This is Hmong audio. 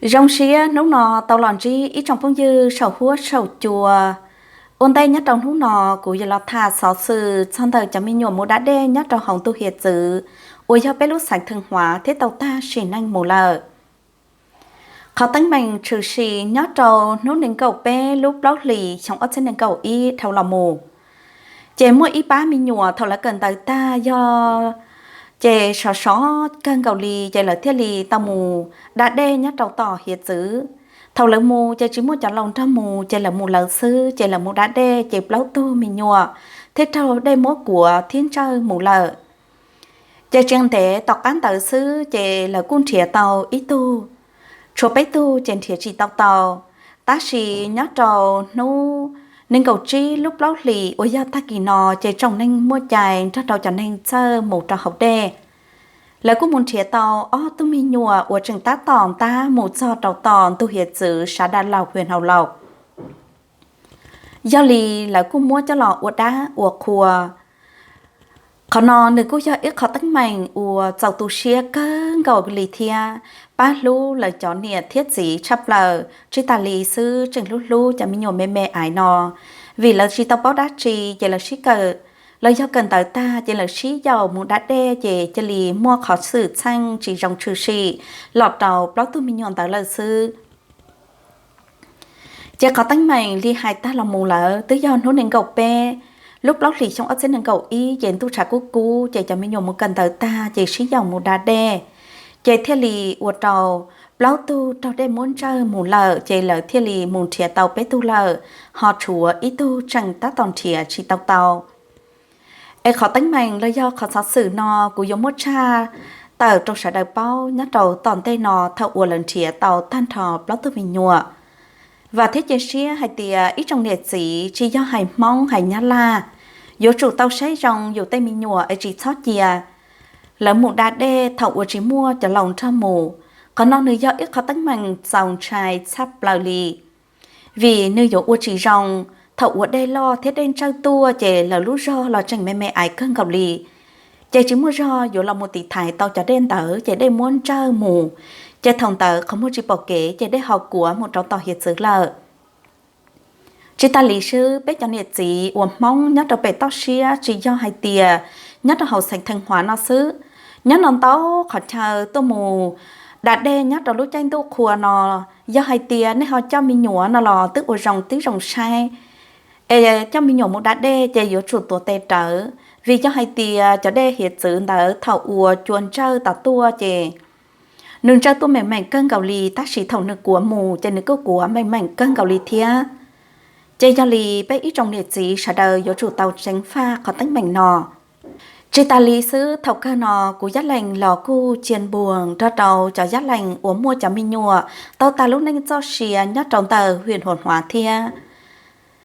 Zoo siab hnub no tau los ntsib ib tsoom phooj ywg saum huab saum cua. Ua ntej nyob rau hnub no, kuv yuav los tham xov xwm txog ntawm cov me nyuam mus da dej nyob rau hauv ntuj hiav txwv uas yog peb lub xeev Theej Huav thiab tau tag sim neej mus lawm. Qhov teeb meem tshwm sim nyob rau hnub nees nkaum peb lub plaub hlis xyoo ob txhiab nees nkaum ib dhau los mus, ces muaj ib pab me nyuam thaum lawv kawm ntawv tag yog, ces sov sov kawg nkaus li ces lawv thiaj li tau mus da dej nyob rau tom hiav txwv. Thaum lawv mus ces tsis muaj cov laus nrog mus ces lawv mus lawv xwb, ces lawv mus da dej ces plaub tug me nyuam thiaj raug dej muab kuav thiab ntsawj mus lawm. Ces tsis ntev tom qab ntawd xwb ces lawv kuj nrhiav tau ib tug, tshuav peb tug ces nrhiav tsis tau tau. Tab sis nyob rau hnub nees nkaum tsib lub plaub hlis uas yog tag kis no ces tsoom neeg muaj cai nrog rau cov neeg txawj mus rau hauv dej. Lawv kuj mus nrhiav tau ob tug me nyuam uas tseem tab tom ntab mus txog rau tom ntug hiav txwv sav da laus hwm hau laus. Yog li lawv kuj muab coj los ua dab ua qhua. Qhov no nws kuj yog ib qhov teeb meem uas txaus tu siab kawg nkaus li thiab pab hlub lawv cov niam thiab txiv tshaj plaws. Tsis tas li xwb tseem hlub hlub cov me nyuam me me ais no, vim lawv tsis tau paub dab tsi ces lawv sib kawm, lawv yog kawm ntawv tag ces lawv sib yaum mus da dej ces cia li muaj qhov xwm txheej tsis zoo tshwm sim los rau plaub tug me nyuam ntawd lawm xwb. Ces qhov teeb meem li hais tag los mus lawm twb yog hnub nees nkaum peb lub plaub hlis xyoo ob txhiab nees nkaum ib ces ntuj tshav kub kub ces cov me nyuam mus kawm ntawv tag ces sib yaum mus da dej, ces thiaj li ua rau plaub tug raug dej muab ntsawj mus lawm ces lawv thiaj li mus nrhiav tau peb tug lawm, ho tshuav ib tug tseem tab tom nrhiav tsis tau tau. Es qhov teeb meem los yog qhov xov xwm no kuv yuav muab tshaj tawm rau sawv daws paub nyob rau tom ntej no thaum uas lawv nrhiav tau tag nrho plaub tug me nyuam. Vam thiab cia siab hais tias ib tsoom niam txiv tsis yog hais Hmoob hais Nyab Laj, yuav tsum tau saib zoo yus tej me nyuam es tsis txhob cia lawv mus da dej thaum uas tsis muaj cov laus nrog mus. Qhov no nws yog ib qhov teeb meem txaus ntshai tshaj plaws li, vim nws yuav ua tsis zoo, thaum uas dej loj thiab dej ntsawj tuaj ces lawv lub zog los tseem me me ais kawg nkaus li. Ces tsis muaj zog yuav los mus tiv thaiv tau cov dej ntawd ces dej muab ntsawj mus, ces thaum ntawd qhov muag tsis pom kev ces dej ho kuav mus rau tom hiav txwv lawm. Tsis tas li xwb peb cov niam txiv uas Hmoob nyob rau pem toj siab tsis yog hais tias nyob rau hauv xeev Theej Huav no xwb, nyob no ntau qhov chaw tuaj mus da dej nyob rau lub caij ntuj qhua no, yog hais tias nej ho coj me nyuam no los twb ua zoo tib zoo saib, es coj me nyuam mus da dej ces yuav tsum tuav tes rawv, vim yog hais tias cov dej hiav txwv ntawd thaum uas cua ntsawj tas tuaj ces nws ntsawj tuaj meem meem kawg nkaus li, tab sis thaum nws kuav mus ces nws kuj kuav meem meem kawg nkaus li thiab. Ces yog li peb ib tsoom niam txiv sawv daws yuav tsum tau ceev faj qhov teeb meem no. Tsis tas li xwb thaum kawg no kuv Yaj Lees los kuj cia npuag nrog rau cov Yaj Lees uas muaj cov me nyuam tau tas lub neej txoj sia nyob rau ntawm hwm Huam Huav thiab.